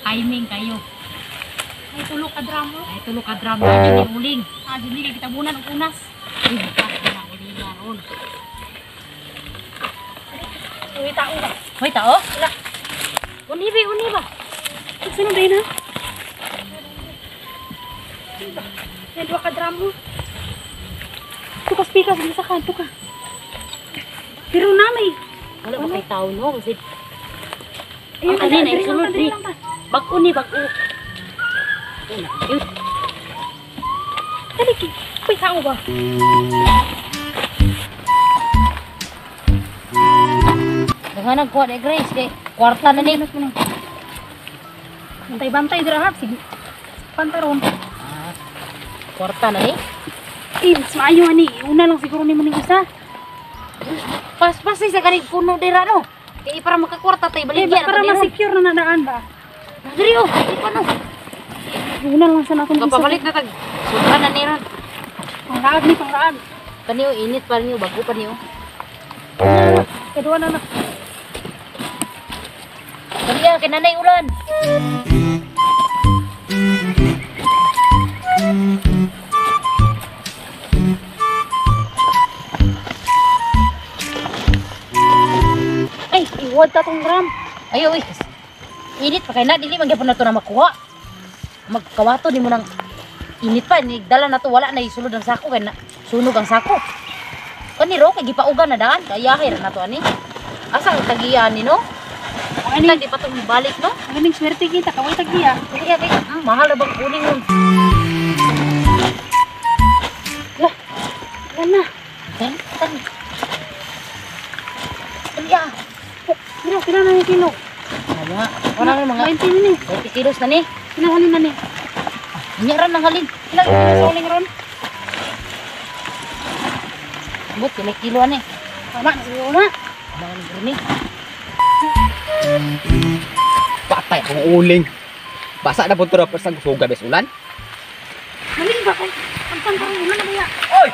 Timing kayo. Ay tulo ka drum oh. Ay tulo ka drum na ni uling. Ah, dili kay kitabunan og unas. Uy, bukas na uling na ron. Uy, tao ba? Hoy, tao. Wala. Uni ba, uni ba? Sino ba na? Ay, duha ka drum oh. Tukas pikas sa kanto ka. Pero na may. Wala ba kay tao no? Kasi Ayun, Ang alin, ay diri lang sulod, ta, diri di. lang ta. Bag-o ni, bag-o. Una, yun. Dali ki. Uy, tao ba? Daghan kuha ni Grace kay kwarta na ni. Bantay-bantay dira ha. Sige. Pantaron. Ah, kwarta na ni. Eh, mas maayo ani. Una lang siguro nimo ning usa. Pas-pas sa kanig puno dira no. Kay para makakwarta tay Eh, baligya para ma-secure na nadaan ba? Diri oh, di pa no. Una lang sa akong isa. Kapapalit na tag. Sudran na ni ron. Panglaag ni panglaag. Kani oh, init pa niyo, bago pa niyo. Kaduha na na. Kani ah, kay nanay ulan. Ay, iwad ta tong drum. Ay, uy. Init pa kay na dili man gyapon na to na makuha. Magkawato nimo nang init pa ni dala na to, wala na isulod ang sako kay na sunog ang sako. Kani ro kay gipaugan na daan kay ra na to ani. Asa ang tagiya ni no? Ang Ani di pa to balik no? Ang ganing swerte kita kaway tagiya. Hindi kay kay mahal ra bang kuning nun. Lah. Yan na. Tan tan. Dali ah. Pila pila na ni kilo. Mga wala na mga 20 minutes. 20 kilos na ni. Pila halin na ni. Unya ra nang halin. Pila kilo sa uling ron. But pila kilo ani. Tama na siguro na. Mga ni. Patay akong uling. Basa na po ito sa suga bes ulan. Maling ba kay? Ang pangkarong ulan na ba ya? Oy!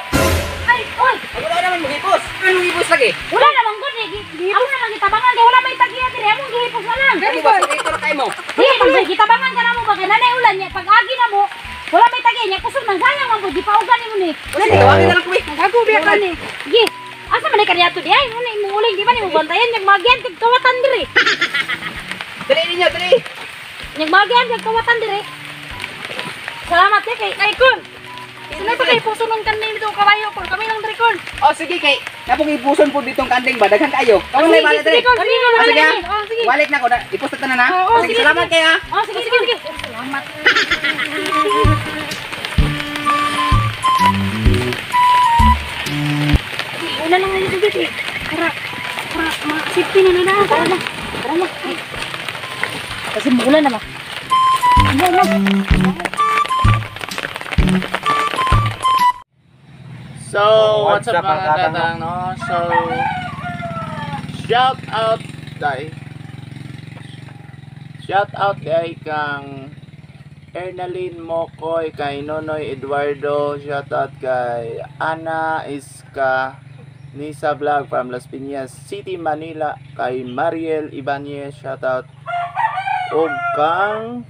Ay, oy. Wala naman mag-ipos. Anong ipos lagi? Wala naman gud ni. Amo naman gitabangan kay wala may tagiya diri, among gihipos na lang. Ano ba? Ito na kayo mo. Di man gitabangan ka namo ba kay nanay ulan niya pag agi na mo wala may tagiya niya kusog nang sayang man gud gipaugan nimo ni. Wala, sige, tawagin na lang ko eh. Nagago biya ka ni. Gi. Asa man ni kaniadto di ay mo na imong uling di ba nimo bantayan nya magian kag kawatan diri. Dali ninyo, dali. Nya magian kag kawatan diri. Salamat eh kay Ay kon. Sinay pa kay puso nung kanin dito kabayo kon. Kami lang diri kon. Oh, sige kay. Napong ipuson po ditong kanding ba? Daghan kayo. Kamu may bala Sige dali. kon, sige kon. Ah, sige, ah. Oh, sige. Walik na ko na. Ipos na tanan na. Oo, Oh, sige, sige, salamat sige. kayo ah. Oh, sige sige sige. Salamat. Una lang ngayon tubig eh. Para, para, mga safety na na. Tara na. Tara na. Ay. Kasi muulan na ba? Ano na? So, what's up mga katang, no? So, shout out dai. Shout out dai kang Ernalyn Mokoy, kay Nonoy Eduardo, shout out kay Ana Iska Nisa Vlog from Las Piñas City, Manila, kay Mariel Ibanez, shout out og kang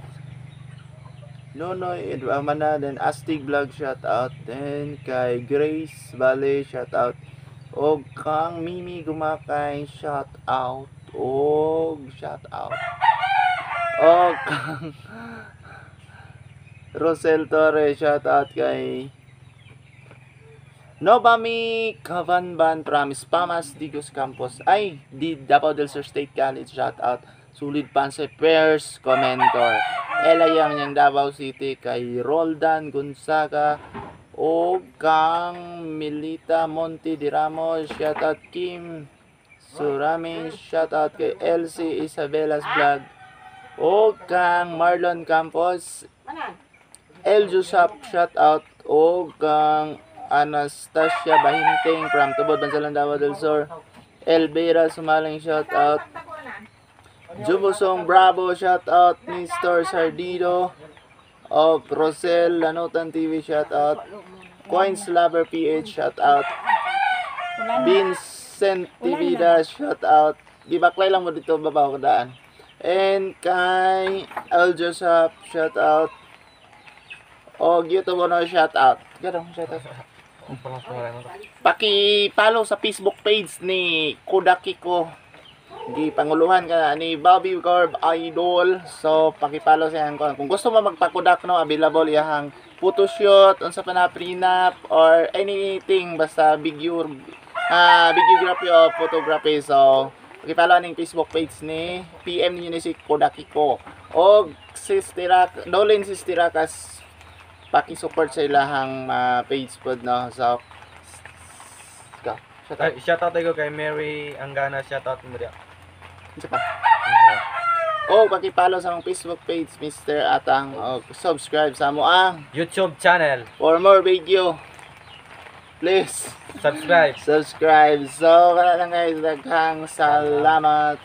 Nonoy Eduardo, then Astig Vlog, shout out, then kay Grace Vale, shout out, og kang Mimi Gumakay, shout out, og shout out, og kang Rosel Torres, shout out kay Nobami Kavanban from Spamas Digos Campos, ay, di Davao del Sur State College, shout out, Sulid Panse Pairs, commentor, Ella Yang yang Davao City, kay Roldan Gonzaga, o kang Milita Monte de Ramos, shout out Kim Suramin, shout out kay Elsie Isabella's Vlog, o kang Marlon Campos, El Jusap, shout out, o kang Anastasia Bahinting from Tubod, Bansalan, Davao del Sur, Elvira Sumaling, shout out, Jubosong Bravo, shout out, Mr. Sardido, of Rosel Lanutan TV, shout out, Coins Lover PH, shout out, Vincent TV da, shout out, gibaklay lang mo dito babaw ko daan. And kay El Joseph, shout out. O YouTube no, shout out. Ganun, shout out. Paki-follow sa Facebook page ni Kudakiko. Gi panguluhan ka ni Bobby Corb Idol. So paki-follow sa iyang kung gusto mo magpakudak no, available iyang photoshoot, unsa pa na, prenup or anything basta video, videography o photography. So paki-follow ning Facebook page ni, PM ninyo ni si Kudakiko. Og Sistirak, Dolin Sistirakas, paki-support sa ilahang page pod no. So go. Shout out. Ay, shout out ko kay Mary Angana, shout out mo diya. Isa pa. Oh, paki-follow sa among Facebook page, Mr. Atang. O subscribe sa amo ang YouTube channel. For more video. Please Subscribe. Subscribe. So, kana lang guys, daghang salamat.